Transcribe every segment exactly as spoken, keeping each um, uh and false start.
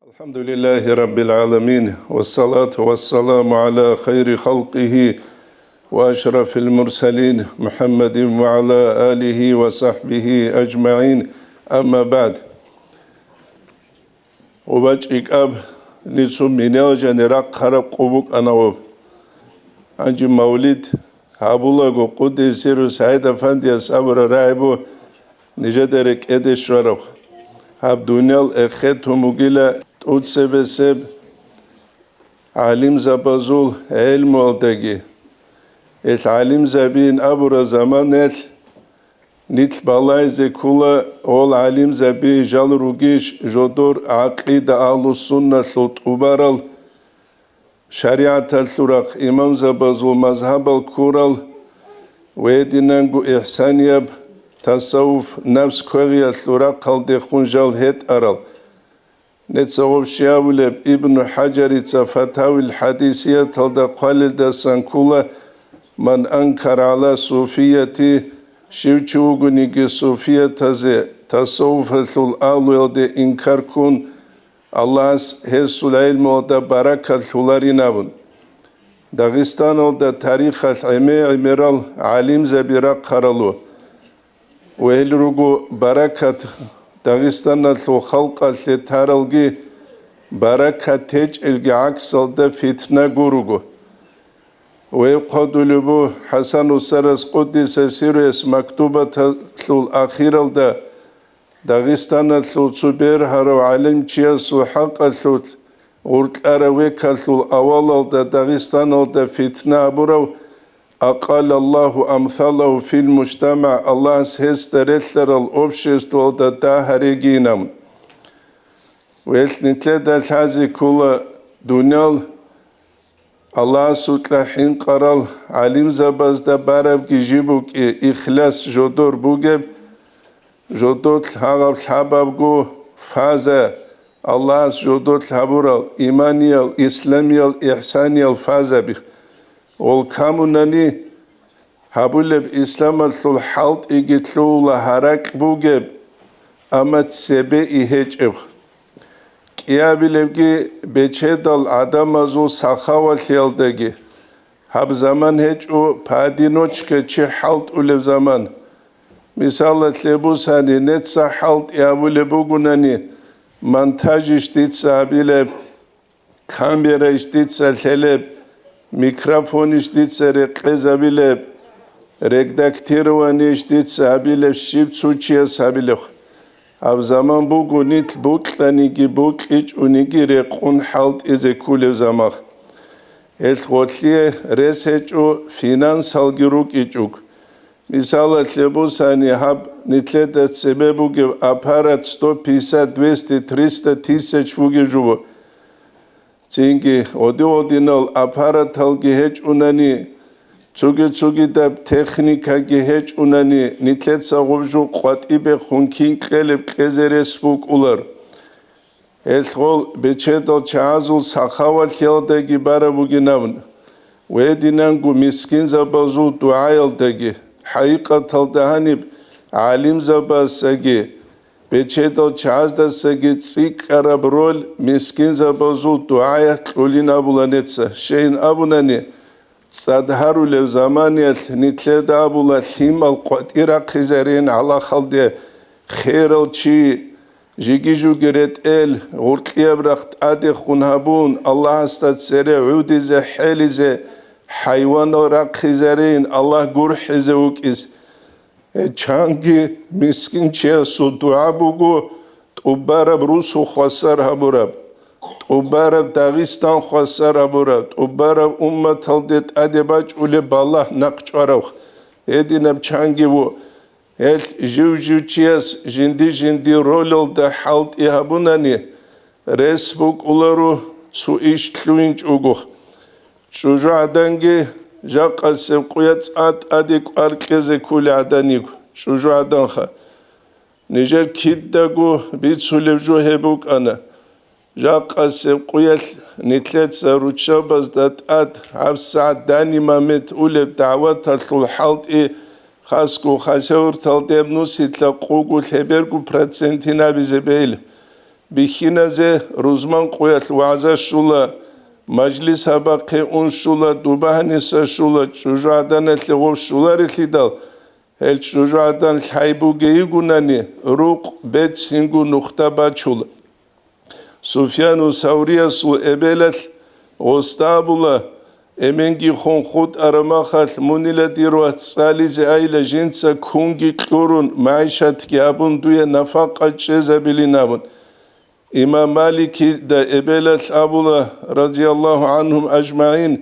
الحمد لله رب العالمين، والصلاة والسلام على خير خلقه وأشرف المرسلين محمد وعلى آله وصحبه أجمعين. أما بعد. Убачи кӀаб нису минел жани рахъараб къубукъанаваб. Гьанже мавлид гьабулаго, къуддиса сирругьу СагӀид-афандияс абураб рагӀи буго нижеда рекӀеде щвараб. Гьаб дуниял эхетун бугила тӀуцебесеб гӀалимзабазул гӀелмуялдаги. Ил гӀалимзабиин абураб заманаялъ нилъ балагьизе ккола, гъол гӀалимзаби жал ругищ жодор гӀакъида, агьлу-сунналъул тӀубарал, шаригӀаталъул рахъ имамзабазул мазгьабал ккурал ва гьединанго ихсанияб, тасаввуф, напс квегъиялъул рахъалдехун жал гьетӀарал. Нецаго щай абулеб, Ибну ХӀажарица Фатавил ХӀадисияталда хъвалелдасан ккола: «Ман анкара гӀала суфияти», щив чи вугониги суфиятазе, тасаввуфалъул агьлуялде инкар ккун, Аллагьас гьесул гӀелмуялда баракат лъоларин абун. Дагъистаналда тарихалъ гӀемер-гӀемерал гӀалимзаби рахъаралу. Ва гьел руго баракат Дагъистаналъул халкъалъе таралги, баракат течӀелги гӀаксалда фитна гуруго. Ва гьеб хъвадулеб буго ХӀасан устарас, къуддиса сирругьу, мактубаталъул ахиралда Дагъистаналъул цо бергьарав гӀалимчиясул хӀакъалъулъ гъуркьарав векалъул авалалда Дагъистаналда фитна гьабурав, «Акъалаллагьу амсалагьу фил мужтамагӀ», Аллагьас гьесда релълъарал обществоялда дагь гьарегийин абун. Ва гьелъ нилъеда лъазе ккола дуниял Аллагьасукьа хӀинкъарал гӀалимзабазда барабги жиб букӀи, ихлас жодор бугеб, жодолъ гьагъаб лъабабго фаза, Аллагьас жодолъ гьабурал иманиял, исламиял, ихсаниял фазаби. Гъол камунани, гьабулеб исламалъул хӀалтӀиги лъугьула гьаракь бугеб, амма цебе и гьечӀеб. КӀиабилебги бечедал гӀадамазул сахавалъиялдаги. Гьаб заман гьечӀо поодиночке чи хӀалтӀулеб заман. Мисалалъе бусани, неца хӀалтӀи гьабулеб бугунани, монтажищ дица гьабилеб, камерайищ дица лъелеб, микрофонищ дица рекъезабилеб, редактированиещ дица гьабилеб, щиб цо чияс гьабилеб. Гьаб заман буго нилъ бокьаниги бокьичӀониги рекъон хӀалтӀизе кколеб заман. Гьелъ гъолъие рес гьечӀо, финансалги рукӀичӀого. Мисалалъе бусани, гьаб нилъеда цебе бугеб аппарат сто пятьдесят, двести, триста тысяч бугеб жо. Цинги гъоди-гъодинал аппараталги гьечӀунани, цоги-цогидаб техникаги гьечӀунани, нилъеца гъуб жо къватӀибехун кин кьелеб кьезе рес букӀулар. Гьелъ гъол бечедал чагӀазул сахавалъиялдаги бараб бугин абун, ва гьединанго мискинзабазул дугӀаялдаги. ХӀакъикъаталда гьаниб гӀалимзабаздасаги бечедал чагӀаздасаги цӀикӀкӀараб роль мискинзабазул дугӀаялъ кьолин абула неца. Щайин абунани, цӀад гьарулев заманиялъ нилъеда абула лъимал къватӀир рахъизарин гӀалахалде, херал чи, жиги-жуги ретӀел, гъуркьияб рахъ тӀадехун гьабун, Аллагьасда цере гӀудизе, хӀелизе, хӀайванал рахъизарин, Аллагь гурхӀизе вукӀиз. Гье, чанги мискинчиясул дугӀа буго тӀубараб русу хвасар гьабураб, тӀубараб Дагъистан хвасар гьабураб, тӀубараб умматалде тӀаде бачӀулеб балагь нахъчӀварав. Гьединаб чанги ву. Гьелъ жив-жив чияс жинди-жинди ролалда хӀалтӀи гьабунани, рес букӀуларо цо иш лъугьинчӀого. ЧӀужугӀаданги жакъасеб къуя цӀа тӀаде кӀвар кьезе кколей гӀадан йиго, чӀужугӀаданха. Нижер кидаго бицулеб жо гьеб букӀана. Жакъасеб къуялъ нилъеца руччабазда тӀад гьабсагӀат Дани-Мамед улеб дагӀваталъул хӀалтӀи, хасго Хасавюрталде нусилъа къого-лъеберго процентин абизе бегьила. Бихьиназе рузман къуялъ вагӀза щула, мажлис гьабахъе ун щула, дубагьаниса щула, чӀужугӀаданалъе гъов щуларелъидал, гьел чӀужугӀадан лъай бугей йигунани, рукъ бецинго нухда бачула. Суфьяну Савриясул эбелалъ гъосда абула: «Эменги хун хутӀараб махалъ мунила дир вац цӀализе айила, жинца кунги кьурун, магӀишатги гьабун, дуе нафакъа чӀезабилин», – абун. Имам Маликида эбелалъ абула, радияллагьу гӀанхум ажмагӀин,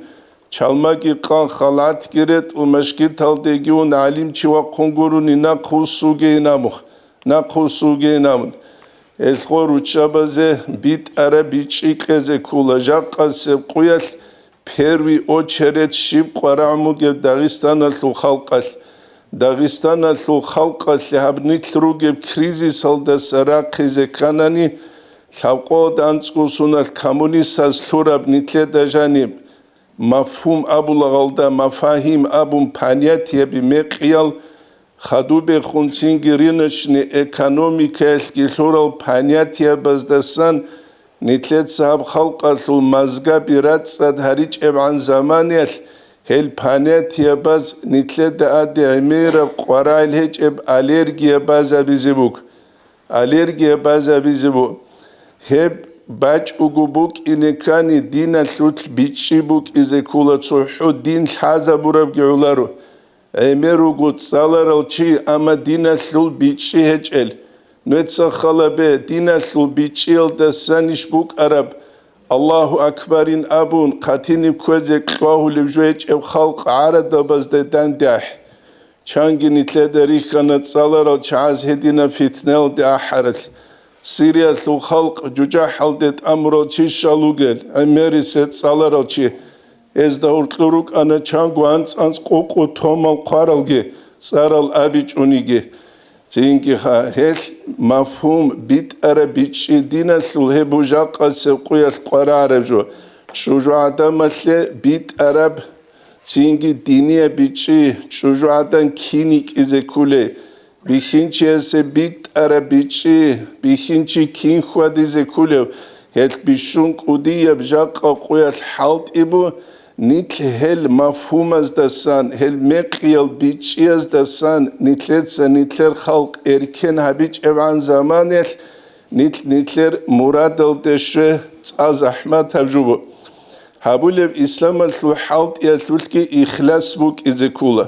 чалмаги къан, халгӀатги ретӀун, машгиталдеги ун, гӀалимчи вахъун гурони, нахъ вуссугейин абун, нахъ вуссугейин абун. Гьелъго руччабазе битӀараб бичӀчӀи кьезе ккола, жакъасеб къуялъ первый очередь щиб къварагӀун бугеб Дагъистаналъул халкъалъ. Дагъистаналъул халкъалъе гьаб нилъ ругеб кризисалдаса рахъизе кканани, лъабкъоялда анцӀго соналъ коммунистаз лъураб нилъеда жаниб мафгьум абулагъалда, мафагьим абун, понятияби, мекъиял хадубехун, цинги рыночный экономикаялъги лъурал понятиябаздасан нилъеца гьаб халкъалъул мазгаби рацӀцӀад гьаричӀебгӀан заманаялъ гьел понятиябаз нилъеда аде гӀемераб къварагӀел гьечӀеб аллергия базабизе буго. Аллергия базабизе буго. Гьеб бачӀого букӀине ккани, диналъулъ бичӀчӀи букӀизе ккола, цохӀо дин лъазабурабги гӀоларо. ГӀемер руго цӀаларал чи, амма диналъул бичӀчӀи гьечӀел. Нужеца хал гьабе, диналъул бичӀчӀиялдасанищ букӀараб, Аллагьу акбарин абун, хъатиниб кквезе кьвагьулеб жо гьечӀеб халкъ гӀарадабазда дандехь. Чанги нилъеда рихьана цӀаларал чагӀаз гьединаб фитнаялде ахӀарал. Сириялъул халкъ жужахӀалде тӀамурал чи щал ругел, гӀемерисез цӀаларал чи. Гьезда гьоркьор рукӀана чанго анцӀ-анцӀ къукъу томал хъваралги, цӀарал абичӀониги. Цинги ха, гьелъ мафгьум битӀараб бичӀчӀи диналъул гьеб жакъасеб къуялъ къварагӀараб жо, чӀужугӀаданалъе битӀараб, цинги динияб бичӀчӀи, чӀужугӀадан кин йикӀизе кколей, бихьинчиясе битӀараб бичӀчӀи, бихьинчи кин хьвадизе кколев, гьелъ бищун кӀудияб жакъа къуялъ хӀалтӀи бу, нилъ гьел мафгьумаздасан, гьел мекъиял бичӀчӀияздасан нилъеца нилъер халкъ эркен гьабичӀебгӀан заманаялъ нилъ нилъер мурадалде щве цӀа захӀматаб жо бу. Гьабулеб исламалъул хӀалтӀиялъулъги ихлас букӀизе ккола.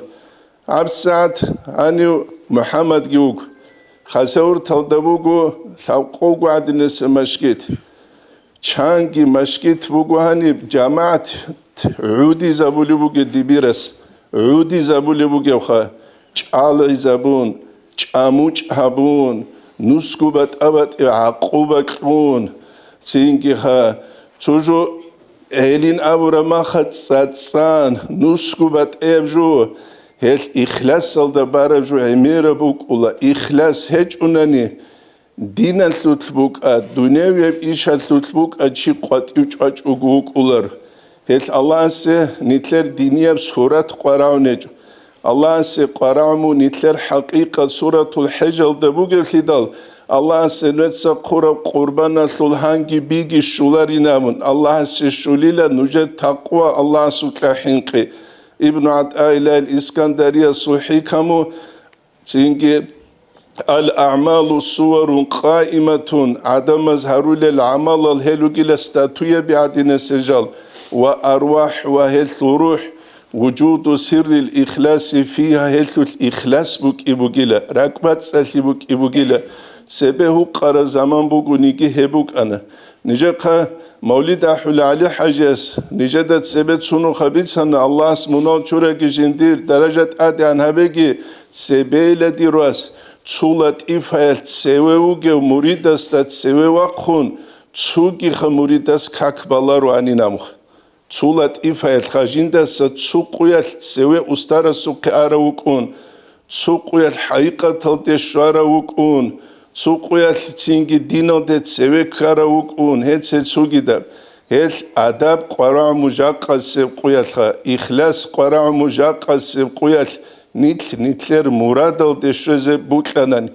ГьабсагӀат гьанив МухӀаммадги вуго. Хасавюрталда буго лъабкъого гӀадинаса машгит. Чанги машгит буго гьаниб, жамагӀат гӀудизабулеб бугеб дибирас, гӀудизабулеб бугебха, чӀалгӀизабун, чӀамучӀ гьабун, нусго батӀа-батӀи гӀакъуба кьун, цинги ха, цо жо гӀелин абураб маха цӀацӀан, нусго батӀияб жо, гьелъ ихласалда бараб жо гӀемераб букӀула, ихлас гьечӀунани, диналъулъ букӀа, дуневияб ишалъулъ букӀа чи къватӀив чӀвачӀого вукӀулар. Гьелъ Аллагьасе нилъер динияб сурат къварагӀун гьечӀо. Аллагьасе къварагӀун мун нилъер хӀакъикъат суратул хӀежалда бугевлъидал, Аллагьасе нужеца хъураб къурбаналъул гьанги биги щуларин абун, Аллагьасе щулила нужер такъва, Аллагьасукьа хӀинкъи. Ибну ГӀатаиллагьил Искандариясул хӀикаму, цинги: «Ал-аъмалу суварун къаиматун», гӀадамаз гьарулел гӀамалал гьел ругила статуяби гӀадинасел жал, «ва арвахӀугьа», гьелъул рухӀ, «вужуду сиррил ихласи фигьа», гьелъулъ ихлас букӀи бугила, ракӀбацӀцӀалъи букӀи бугила. Цебе гьукъараб заман бугониги гьеб букӀана. Нижехъа мавлид ахӀула ГӀали-хӀажияс, нижеда цебе цунуха бицана, Аллагьас мунал чураги жиндир даража тӀадегӀан гьабеги, цебейила дир вас, цо латӀифаялъ цеве вугев муридасда цеве вахъун, цогиха муридас как баларо гьанин абун. Цо латӀифаялъха жиндаса цо къуялъ цеве устарасухъе арав вукӀун, цо къуялъ хӀакъикъаталде щварав вукӀун, цо къуялъ цинги диналде цеве ккарав вукӀун, гьеце цогидаб. Гьелъ адаб къварагӀму жакъасеб къуялъха, ихлас къварагӀму жакъасеб къуялъ нилъ-нилъер мурадалде щвезе букьанани.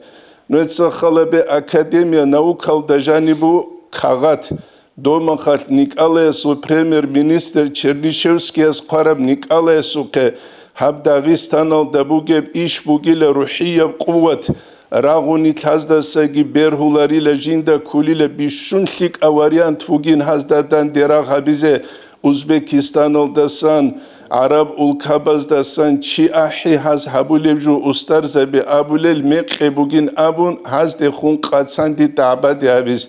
Нугьеца халабе академия наукалда жанибу кагъат, домахалъ Николаясул премьер-министр Чернышевскияс хъвараб Николаясухъе гьаб Дагъистаналда бугеб иш бугила рухӀияб къуват, рагъуни лъаздасаги бергьуларила жинда ккулила бищун лъикӀав вариант вугин гьазда данде рагъ гьабизе Узбекистаналдасан, гӀараб улкабаздасан чи ахӀи гьаз гьабулеб жо устарзаби абулел мекъи бугин абун, гьаздехун къацанди дагӀбаде гьабиз.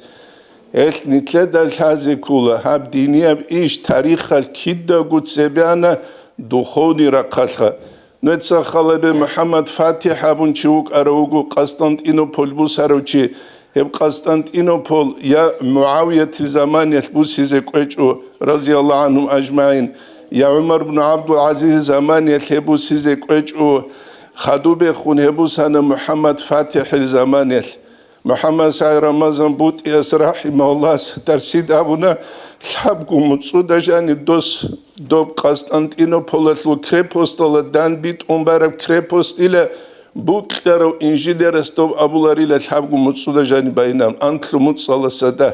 Гьелъ нилъеда лъазе ккола, гьаб динияб иш тарихалъ кидаго цебе ана духовный рахъалъха. Нугьеца халабе МухӀаммад ФатихӀ абун чи вукӀарав вуго, Къастантинополь бусарав чи. Гьеб Къастантинополь я МугӀавиятил заманиялъ бусизе кӀвечӀо, разияллагьу гӀангьум ажмагӀин, я ГӀумар бну ГӀабдул-ГӀазизил заманиялъ гьеб бусизе кӀвечӀо, хадубехун гьеб бусана МухӀаммад ФатихӀил заманиялъ. МухӀаммад СагӀид Рамазан БутӀияс рахӀимагьуллагьас тарсид абуна, лъабго муцӀуда жаниб дос доб Къастантинополалъул крепостала данбитӀун бараб крепостила букьарав инженерас доб абуларила лъабго муцӀуда жаниб байинаб, анлъго муцӀаласада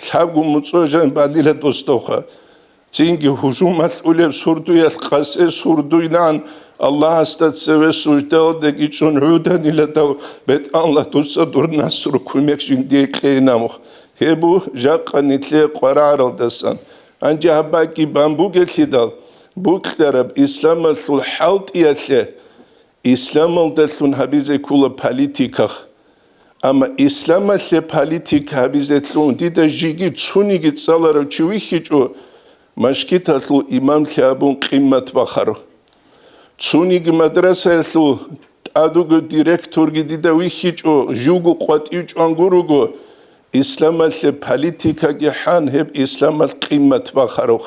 лъабго муцӀуда жаниб банила дос довха. Цинги гьужумалъулеб сурдуялъ къасе сурдуйнан, Аллагьасда цеве суждалдаги чӀун гӀуданила дав, БетӀалла, дуца дур насру кумек жиндие кьейин абун. Гьеб бу жакъа нилъее къварагӀаралдасан. Гьанже гьаб бакӀги бан бугелъидал, букьараб исламалъул хӀалтӀиялъе исламалдалъун гьабизе ккола политиках. Амма исламалъе политика гьабизелъун дида жеги цониги цӀаларав чи вихьичӀо, машгиталъул имамлъи абун къиммат бахаро. Цониги мадрасаялъул тӀадуги директорги дида вихьичӀо, живго къватӀив чӀван гурого, исламалъе политикаги хӀан, гьеб исламалъ къиммат бахаро,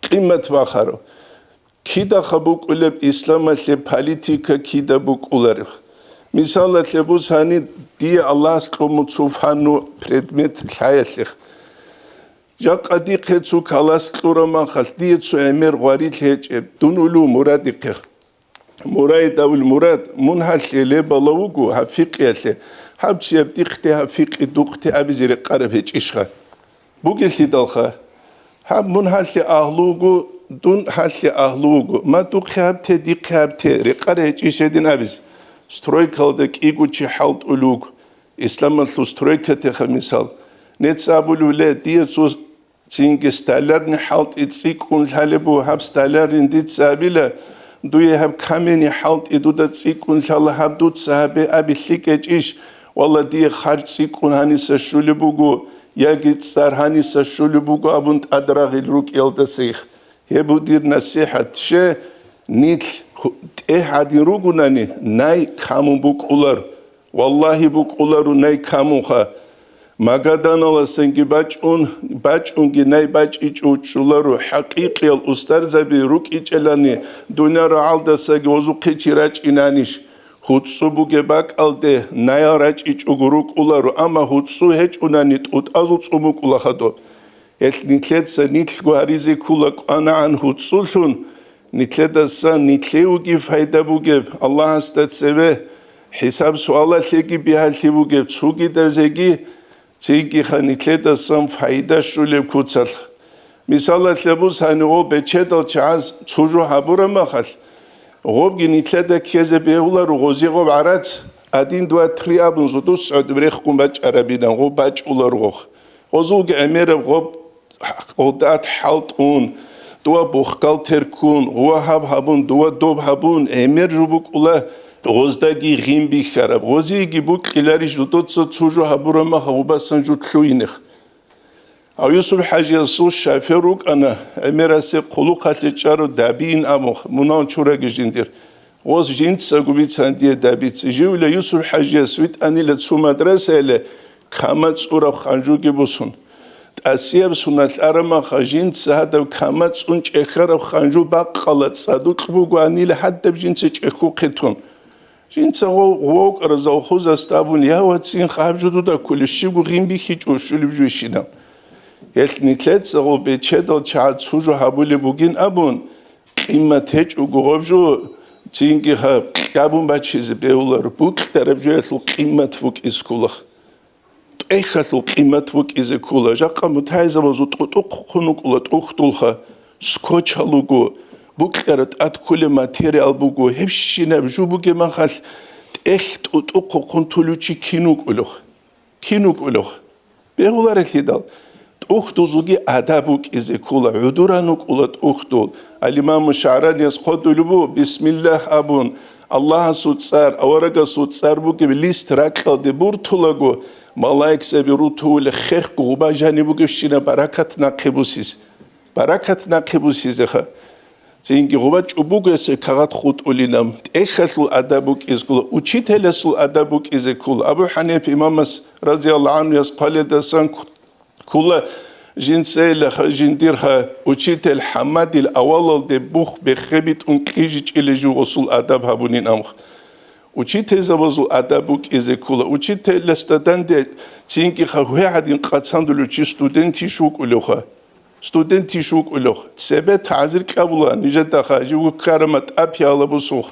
къиммат бахаро. Кидаха букӀулеб исламалъе политика, кида букӀулареб? Мисалалъе бусани, дие Аллагьас кьумуцул фанну предмет лъаялъе. Жакъа дихъе цо калас кьураб махалъ, дие цо гӀемер гъварилъи гьечӀеб, дун улев мурадихъе. Мураид абул мурад, мун гьалъе лебала вуго гьаб фикъиялъе, гьаб чияб дихъде гьаб фикъи духъде абизе рекъараб гьечӀищха? Бугелъидалха, гьаб мун гьалъе агьлу вуго, дун гьалъе агьлу вуго, ма духъе гьаб те, дихъе гьаб те, рекъараб гьечӀищ гьедин абизе. Стройкалда кӀиго чи хӀалтӀулев вуго. Исламалъул стройкатеха мисал. Нецц абулев, ле, дие цо цинги столярный хӀалтӀи цӀикӀкӀун лъалеб буго, гьаб столярный дица абила, дуе гьаб каменный хӀалтӀи дуда цӀикӀкӀун лъала, гьаб дуца гьабе аби лъикӀ гьечӀищ, валла, дие харж цӀикӀкӀун гьаниса щулеб буго, яги цӀар гьаниса щулеб буго абун тӀадрагъил рукӀиялдаса их. Гьеб бу дир насихӀат, ще, нилъ ху-, тӀегь гӀадин ругунани, най камун букӀулар. Валлагьи, букӀулару най камунха. Магаданаласанги бачӀун, бачӀунги най бачӀичӀо чӀулару, хӀакъикъиял устарзаби рукӀичӀелани, дунял рагӀалдасаги гъозухъе чи рачӀинанищ? ГьуцӀцӀу бугеб бакӀалде наял рачӀичӀого рукӀулару, амма гьуцӀцӀу гьечӀунани тӀутӀазул цӀун букӀула хадуб. Гьелъ нилъеца нилъго гьаризе ккола кӀванагӀан гьуцӀцӀулъун, нилъедасан нилъееги пайда бугеб, Аллагьасда цеве хӀисаб-суалалъеги бигьалъи бугеб, цогидазеги цинги-ха нилъедасан пайда щулеб куцалъ. Мисалалъе бусани, гъо бечедал чагӀаз цо жо гьабураб махалъ, гъобги нилъеда ккезе бегьуларо гъозие гъоб гӀарац, один, два, три абун зодус гӀодоб рехун бачӀарабинан, гъо бачӀуларо гъох. Гъозулги гӀемераб гъоб гъодат хӀалтӀун, дова бухгалтер ккун, гъува гьаб гьабун, дова доб гьабун, гӀемер жо букӀула гъоздаги гъин бихьараб. Гъозиеги букьиларищ жодоца цо жо гьабураб мах гъубасан жо лъугьинех. Гьав Юсуп-хӀажиясул шофер рукӀана, гӀемерасе хъулухъалъе чӀарав Дабиин абун, мунагьал чураги жиндир. Гъоз жинцаго бицан дие Дабица. Живила Юсуп-хӀажияс витӀанила цо мадрасаяле кама цӀураб ханжуги бусун. ТӀасияб суналъ араб маха жинца гьадаб кама цӀун чӀехьараб ханжу бакъала цӀадукь бугоанила гьадаб жинца чӀехьухъе тун. Жинца гъов-, гъов вукӀарав завхозасда абун: «Я, вацин, гьаб жо дуда кколеб, щибго гъин бихьичӀо щулеб жо ищинаб». Гьелъ нилъеца гъов бечедал чагӀаз цо жо гьабулеб бугин абун, къимат гьечӀого гъоб жо, Цинги гьаб кьабун бачизе бегьуларо, букьараб жоялъул къимат букӀизе ккола. ТӀехьалъул къимат букӀизе ккола. Жакъа мутагӀилзабазул тӀутӀухъун вукӀула тӀухьдулха, скотч гьал руго, букьараб тӀад кколеб материал буго, гьебщинаб жо бугеб махалъ тӀехь тӀутӀухъухъун тулев чи кин вукӀулев? Кин вукӀулев? Бегьуларелъидал, тӀухьдузулги адаб букӀизе ккола, гӀудуран вукӀула тӀухьдул. Ал-Имаму ШагӀранияс хъвадулеб буго: «Бисмиллагь», – абун, Аллагьасул цӀар, аварагасул цӀар бугеб лист ракьалде буртулаго, малаикзаби рутула хехго гъуба жаниб бугебщинаб баракат нахъе бусизе. Баракат нахъе бусизеха. Цинги гъуба чӀубугесеб кагъат хутӀулинаб, тӀехьалъул адаб букӀизе ккола, учителасул адаб букӀизе ккола. Абу ХӀаниф имамас, разияллагьу гӀанхуяс, хъваледасан ккола, жинцайилаха, жиндирха учитель гьамадил авалалде бух бехе битӀун кьижичӀила жугъусул адаб гьабунин амх. Учительзабазул адаб букӀизе ккола. Учителасда данде цинги ха гье гьадин къацандулев чи студентищ вукӀулевха. Студентищ вукӀулев? Цебе тагӀзир кьабулан, нижедаха, живго ккарама тӀапи гьалабусухъ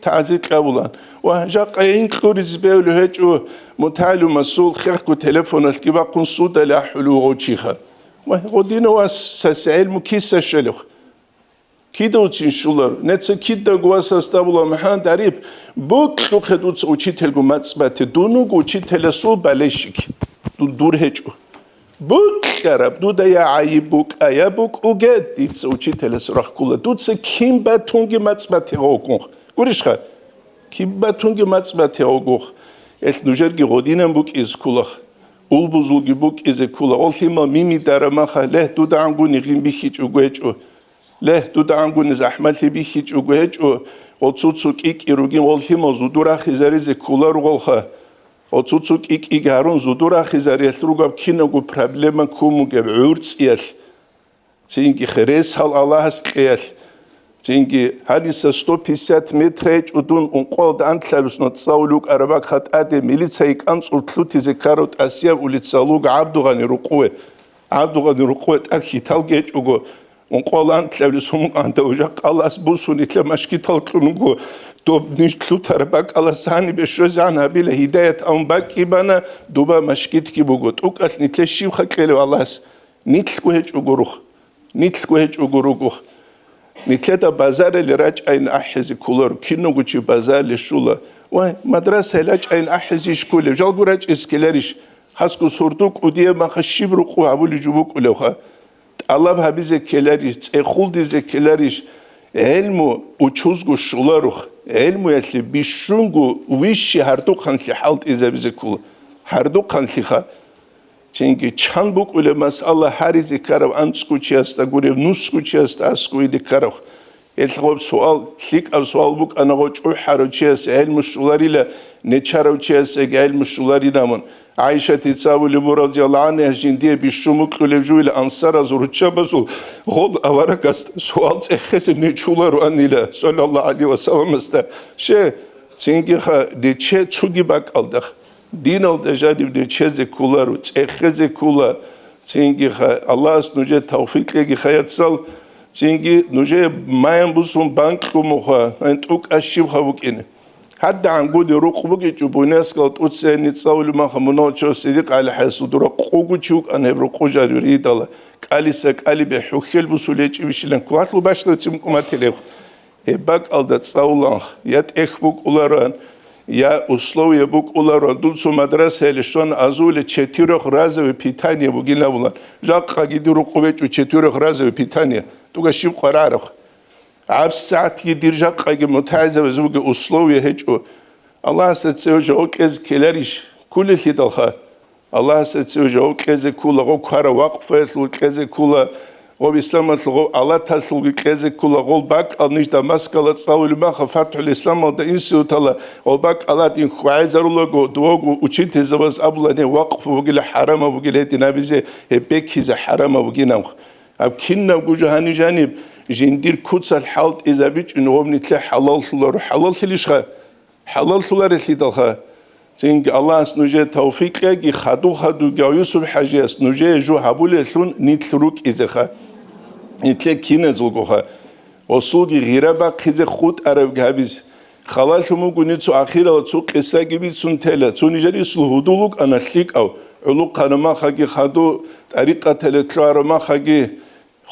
тагӀзир кьабулан. Ва жакъа инкьуризе бевлъу гьечӀо, мутагӀилумасул хехго телефоналъги бахъун судалъ ахӀулев вугъав чиха. Ва гъодинав вас сасе гӀелму киса щвелев? Кидавцин щулар? Неца кидаго васасда була, МухӀаммад Ариф, бокьухъе дуца учительго мацӀ бате, дун вуго учителасул болельщик. Ду-, дур гьечӀо. Букьараб, дуда я гӀайиб букӀа, я букӀуге, дица учителас рахкула. Дуца кин батунги мацӀ батигъавгун. Гурищха? Кин батунги мацӀ батигъавгун. Эл нужерги гъодинан букӀизе ккулах. Улбузулги букӀизе ккула. Ол лъимал мими дарамаха, ле, дуда гӀангуни гъин бихьичӀого гьечӀо. Ле, дуда гӀангуни захӀмалъи бихьичӀого гьечӀо. Ол цо-цо кӀикӀи ругин, ол лъимал зуду рахизаризе ккула ругъалха. Оцуцу кӀикӀи гьарун зуду рахизариялъ ругаб кинабго проблема ккун бугеб гӀурцӀиялъ, цинги херес гьал Аллагьас кьеялъ, цинги гьаниса сто пятьдесят метр гьечӀо дун ункъоялда анлъабилъун цӀалулев вукӀараб бакӀ тӀаде милицайги кӀанцӀул лъутизе ккарав тӀасияб улицалъул ГӀабдугъани рукъове. ГӀабдугъани рукъове тӀад хьиталги гьечӀого, ункъоялда анлъабилъун мукӀанда, жакъа Аллагьас бусун нилъер машгитал кьун вуго, доб ниж лъутараб бакӀалас гьанибе щвезегӀан гьабила, гьидаят абун бакӀги бана, дуба машгитги буго. ТӀукӀалъ нилъер щибха кьелев Аллагьас? Нилъго гьечӀого рух. Нилъго гьечӀого ругох. Нилъеда базаралде рачӀайин ахӀизе кколаро, кинавго чи базаралде щула. Вай, мадрасалде рачӀайин ахӀизе щколеб, жалго рачӀизе ккеларищ? Хасго сордо кӀудияб маха щиб рукъу гьабулеб жо букӀулевха? ТӀалаб гьабизе ккеларищ, цӀехолдизе ккеларищ? ГӀелму учузго щуларох, гӀелмуялъе бищунго вищи гьардухъанлъи хӀалтӀизабизе ккола. Гьардухъанлъиха. Цинги чан букӀулеб масъала гьаризе ккарав анцӀго чиясда гуреб, нусго чиясда аскӀове ккарав. Гьелъ гъоб суал, лъикӀаб суал букӀана гъо чӀухӀарав чияс гӀелму щуларила, нечарав чиясеги гӀелму щуларинамун. ГӀайшатица абулеб буго, радияллагьу гӀангьа, жиндие бищун букӀулеб жуйила ансараз руччабазул гъол аварагасда суал цӀехезе нечолароанила, саллаллагьу гӀалайгьи ва салламасда. Ще, цинги ха, нече цоги бакӀалда. Диналда жаниб нечезе кколаро, цӀехезе ккола, цинги ха, Аллагьас нужее тавфикъ кьеги хаяцал, цинги нужее маян бусун банкьумуха, гьанин тӀукӀа щибха букӀине. ГьадагӀан гуни рукъ бугичӀо, буйнескал тӀуцаянни цӀалули маха мунагьал чов Сидикъ ГӀалихӀесул дура къугу чи вукӀан гьеб рукъу жанир гьидала, кӀалиса кӀалибе хӀухьел бусулечӀебищилан кколалъул бащдабцин букӀумателев. Гьеб бакӀалда цӀалуланх, я тӀех букӀуларан, я условие букӀуларан, дун цо мадрасаяле щван азуле четырёхразовое питание бугин абулан. Жакъаги дир рукъу бечӀо четырёхразовое питание. ТӀуга щиб къварагӀараб? ГӀабсагӀатги дир жакъаги мутагӀилзабазе бугеб условие гьечӀо. Аллагьасда цеве жаваб кьезе ккеларищ? Кколелъидалха. Аллагьасда цеве жаваб кьезе ккола, гъо квара вакъфаялъул кьезе ккола, гъо исламалъул, гъо алаталъулги кьезе ккола, гъол бакӀал ниж Дамаскала цӀалулеб маха ФатхӀул Исламалда инситутала, гъол бакӀал гьадин хьвагӀезарулаго, дугьаго учительзабаз абула, гьеб вакъф бугила, хӀарамаб бугила гьедин абизе, гьеб бекизе хӀарамаб бугинаб. Гьаб кинабго жо гьанив жаниб жиндир куцалъ хӀалтӀизабичӀин гъоб нилъе хӀалаллъуларо, хӀалаллъилищха? ХӀалаллъуларелъидалха. Цинги Аллагьас нужее тавфикъ кьеги, хадув-хадув Юсуп-хӀажияс нужее жо гьабулелъун нилъ рукӀизеха. Нилъе киназулгоха. Осулги гъира бахъизе хутӀарабги гьабизе. Халалъун буго нецо ахирала цо къисаги бицун тела. Цо нижер исул гьудул вукӀана лъикӀав, гӀулухъана махаги хаду, тӀарикъаталде лъугьараб махаги,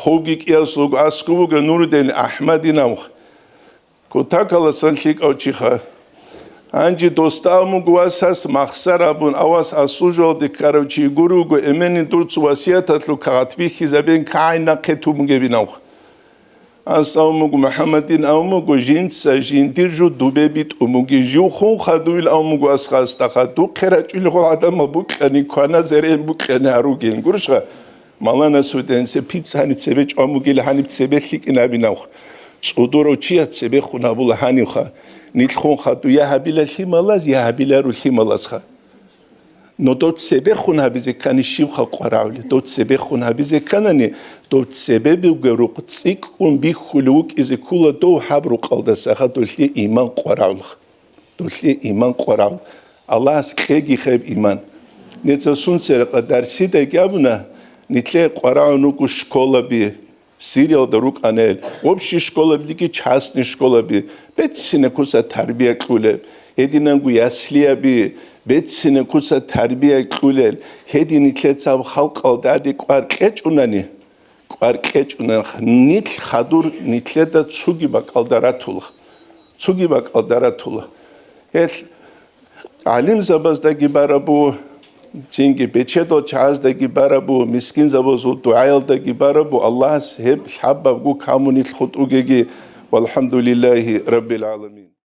ховги кӀиясулго аскӀов вуго Нурудин Ахмадинав. Кутакаласан лъикӀав чиха. Гьанже досда абун буго васас махсар абун, авас асужалде ккарав чи гури вуго, эменин дур цо васияталъул кагъат бихьизабен кагӀай нахъе тун бугебинавха. Ас абун буго, МухӀаммадин абун буго, жинца жиндир жо дубе битӀун бугин, жив хун хадуил абун буго асха астаха, духъе рачӀулел гъол гӀадамал букьани, квана-зерен букьани гьаругин. Гурищха? Малана суденсе пиццани цебе чӀван бугел гьаниб цебе лъикӀин абинавха. ЦӀудурав чияс цебехун гьабула гьанивха. Нилъ хун хадуя гьабила лъималаз, я гьабилару лъималазха. Но дов цебехун гьабизе ккани щибха къварагӀули? Дов цебехун гьабизе кканани, дов цебе бугеб рукъ цӀикӀкӀун бихьулев вукӀизе ккула дов гьаб рукъалдасаха долъе иман къварагӀулха. Долъе иман къварагӀул. Аллагьас кьеги хеб иман. Неца сунцеракъа дарсидаги абуна, нилъе къварагӀун руго школаби, Сириялда рукӀанел, общий школабилиги частный школаби, беццина куца тарбия кьулел, гьединанго яслияби, беццина куца тарбия кьулел, гьедин нилъецаб халкъалда аде кӀвар кьечӀунани, кӀвар кьечӀунан нилъ хадур нилъеда цуги бакӀалда ратула. Цуги бакӀалда ратула. Гьел гӀалимзабаздаги барабу, цинги бечедал чагӀаздаги барабу, мискинзабазул дугӀаялдаги барабу, Аллагьас гьеб лъабабгу камунилъ хутӀугеги, валхӀамдулиллагьи раббил гӀаламин.